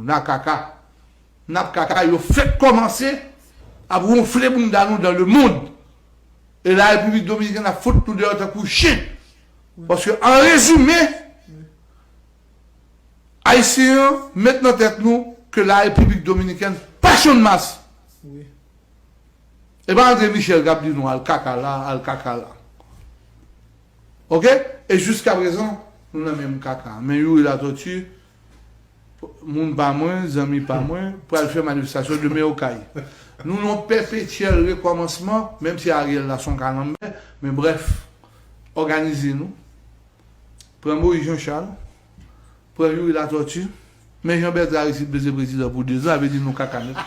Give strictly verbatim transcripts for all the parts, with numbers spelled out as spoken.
N a kaka. N ap kaka, yo fèk kòmanse ap wonfle bounda nou dans le monde. E la Repiblik Dominikèn ap fout nou deyò tankou chen. Paske, an rezime, Ayisyen an met nan tèt nou ke la Repiblik Dominikèn pa Channmas. E pa André Michel k ap di nou al kaka la, al kaka la. Oke? E jiskaprezan, nou nan menm kaka. Men Youri Latortue, moun pa mwen, zanmi pa mwen, pral fè manifestasyon demen Okay. Nou nan pèpetyèl rekòmansman, menm si Ariel la se yon kalanbè, men brèf, òganize nou. Pran Moïse Jean Charles, pran Youri Latortue, men Jean Bertrand Aristide bezwen prezidan pou dezan, sa vle di nou kaka nèt.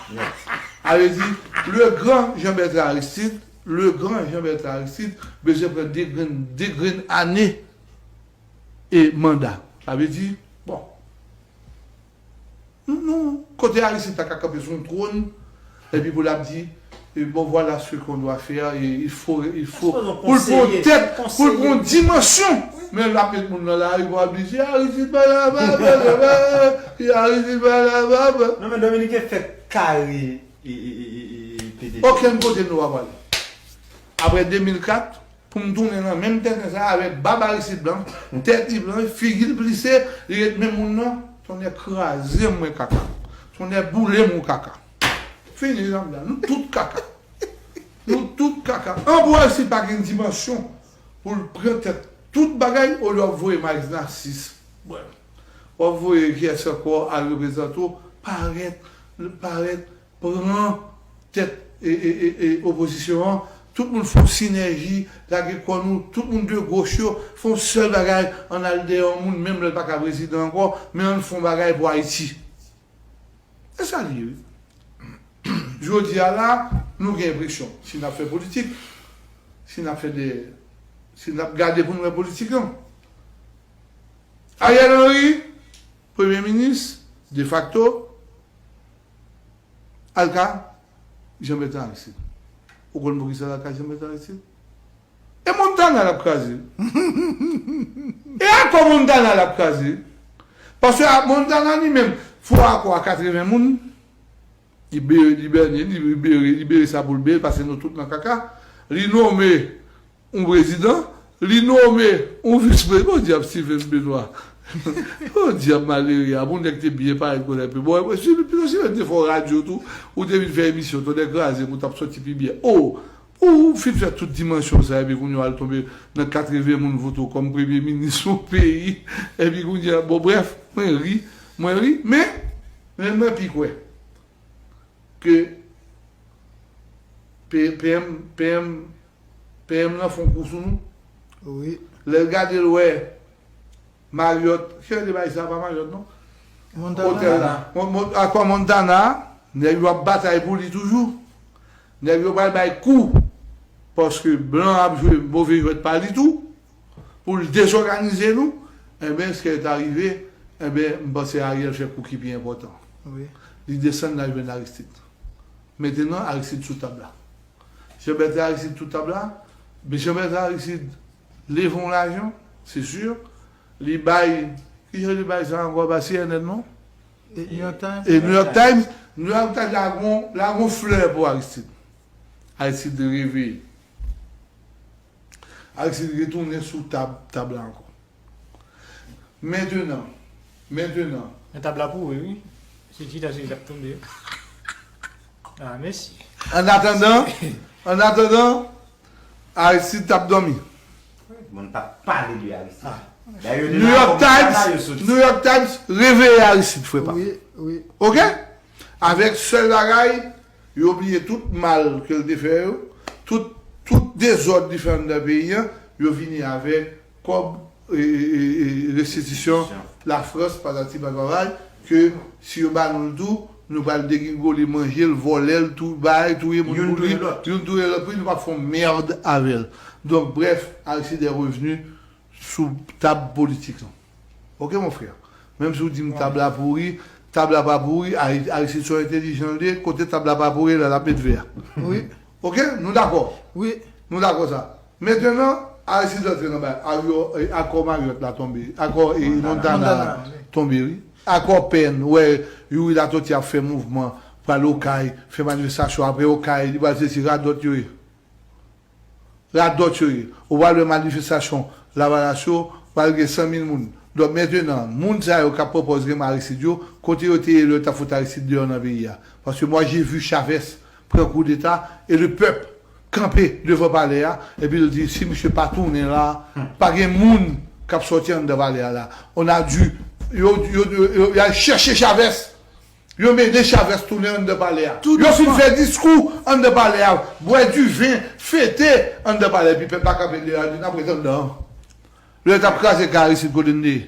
Sa vle di, le grand Jean Bertrand Aristide, le grand Jean Bertrand Aristide bezwen pran de grenn, de grenn ane e manda. Sa vle di, bon, nou, nou, kote Aristide ta ka kanpe sou yon twòn, epi pou l ap di, e bon, voilà ce qu'on doit faire, e il faut, il faut, pou l pran yon tèt, pou l pran yon dimansyon. Men l ap met moun nan lari pou ap di, se Aristide pa la, pa, pa, pa, pa, se Aristide pa la, pa, pa. Non, men Dominiken fèk kare, e, e, e, e, e, P D G. Okenn kote nou pa prale. Apre de mil kat, pou m tounen nan menm tenten sa a avèk bab Aristide blan, tèt li blan, figi l plise, li ret menm moun nan, tonnè kraze m wi kaka. Tonnè boule m wi kaka. Fini, Jean Blan, nou tout kaka. Nou tout kaka. An pou Aristide pa gen dimansyon pou l pran tèt tout bagay, olye w ap voye Maïs Narcisse. Bon. W ap voye kiyès ankò al reprezante w, parèt, parèt, pran tèt e, e, e, e, opozisyon an, tout moun fè yon sinèji, lage kò nou, tout moun de goch yo, fè yon sèl bagay, ann al dèyè yon moun, menm lè l pa ka prezidan ankò, men ann fè yon bagay pou Ayiti. Se sa l ye, wi. Jodi a la, nou gen enpresyon, si n ap fè politik, si n ap fè de, si n ap gade pou n wè politik lan, Ariel Henry, premye minis, defakto, al ka Jean Bertrand Aristide. Ou konn poukisa l al ka Jean Bertrand Aristide? E Montana l ap kraze. E akò Montana l ap kraze. Paske a Montana li menm, fè akò a katreven moun, li bere, li bènye, li bere, li bere sa pou l bere, paske nou tout nan kaka. Li nonmen yon prezidan, li nonmen yon vis prezidan. Bon dyab Steven Benoît. Bon dyab malere a, pou nèg te byen parèt konn epi. Bon, si, si, si te fè yon radyo tou, ou te vin fè emisyon, tonnè kraze m, ou t ap soti pi byen. O! Ou fin fè tout dimansyon sa, epi kounye a w al tonbe nan katreven moun vote w kòm premye minis yon peyi. Epi kounye a, bon, brèf, mwen ri, mwen ri, men, men mwen pi kwè ke P-, PM, PM, PM nan fè yon kou sou nou. Wi. Lè l gade l wè Marriott, ki rele bay sa pa Marriott non? Montana. Otèl la. Mon-, mon-, akò Montana, nèg yo ap batay pou li toujou. Nèg yo pral bay kou. Paske blan ap jwe move jwèt pa li tou. Pou l dezòganize nou. Enben, ce qui est arrivé, enben, m panse Ariel fè kou ki pi enpòtan. Wi. Li desann nan jwenn Aristide. Mentenan, Aristide sou tab la. Jean Bertrand Aristide sou tab la. Men Jean Bertrand Aristide leve yon lajan, se si. Li bay, kijan li bay sa ankò, pa C N N non? E New York Times. E New York Times, New York Times lage yon, lage yon flè pou Aristide. Aristide reveye. Aristide retounen sou tab, tab la ankò. Mentenan, mentenan. Men tab la pouri, wi. Se chita sou li l ap tonbe. Ah, mèsi. Annatandan, annatandan, Aristide t ap dòmi. Moun pa pale de Aristide. Ah. Dayè, New York Times, New York Times reveye Aristide, frè pa m. Wi, wi. Oke? Avèk sèl bagay, yo bliye tout mal ke l te fè yo, tout, tout dezòd li fè anndan peyi a, yo vini avèk kòb, e, e, e, e, restitisyon Lafrans, patati patata, ke si yo ba nou l tou, nou pral degringole, manje l, vòlè l, tou, bay, touye moun pou li, youn touye lòt, wi, nou p ap fè yon mèd avè l. Donk, brèf, Aristide est revenu sou tab politik lan. Oke, mon frè? Menm si w di m tab la pouri, tab la pa pouri, Ari-, Aristide se yon entèlijan l ye, kote tab la pa pouri la, l ap met vè a. Wi. Oke? Nou dakò? Wi. Nou dakò sa. Mentenan, Aristide antre nan bay, avyon, e, akò Marriott la tonbe, akò, e, Montana. Montana la tonbe, wi. Akò Pèn, ou wè Youri Latortue ap fè mouvman, pral Okay, fè manifestasyon, apre Okay, li pral se ti radòt yo ye. Radòt yo ye. Ou pral wè manifestasyon Lavalas yo, pral gen san mil moun. Donk, mentenan, moun sa yo k ap pran pòz renmen Aristide yo, kote yo te ye lè yo t ap fout Aristide deyò nan peyi a? Paske moi, j'ai vu Chavez pran koudeta e le pèp kanpe devan palè a, epi l di, si misye pa tounen la, pa gen moun k ap sòti anndan palè a la. On a dû, yo, yo, yo, yo, y al chèche Chavez. Yo mennen Chavez tounen anndan palè a. Yo fin fè diskou anndan palè a, bwè diven, fete anndan palè, epi pèp la kanpe deyò a, di, n ap ret anndan. Lè yo t ap kraze kay Aristide, kote n te ye?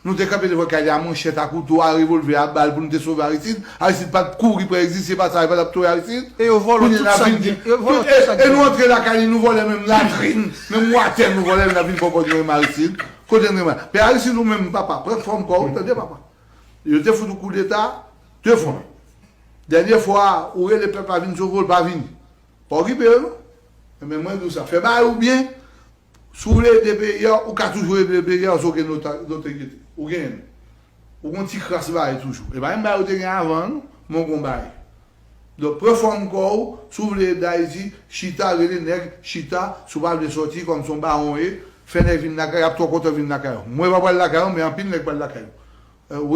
Nou te kanpe devan kay li a, manchèt, a kouto, a revòlvè, a bal pou nou te sove Aristide. Aristide pa t kouri pou egziste, se pa sa, yo pa t ap touye Aristide. E yo vòlò tout sa k gen. Yo vòlò tout sa k gen. E nou antre lakay li, nou vòlè menm latrin, menm watè nou vòlè, n ap vin pran pòz nou renmen Aristide. Kote n renmen? Men Aristide, ou menm, papa, pran fòm kò w, tande, papa. Yo te fout ou koudeta de fwa. Dènye fwa, ou rele pèp la vin sove w, l pa vini. Pa okipe yo, non. Enben, mwen di w sa, fè bagay ou byen. Si w vle ede peyi a, ou ka toujou ede peyi a, san okenn nota-, notoriete. Ou genyen l. Ou gon ti kras bagay toujou. E pa menm bagay ou te gen avan an, non, men w gon bagay. Donk, pran fòm kò w, si w vle ede Ayiti, chita, rele nèg, chita, si w pa vle sòti, kòm se yon bawon w ye, fè nèg vin lakay, y ap twò kontan vin lakay ou. Mwen pa pral lakay ou, men anpil nèg pral lakay ou.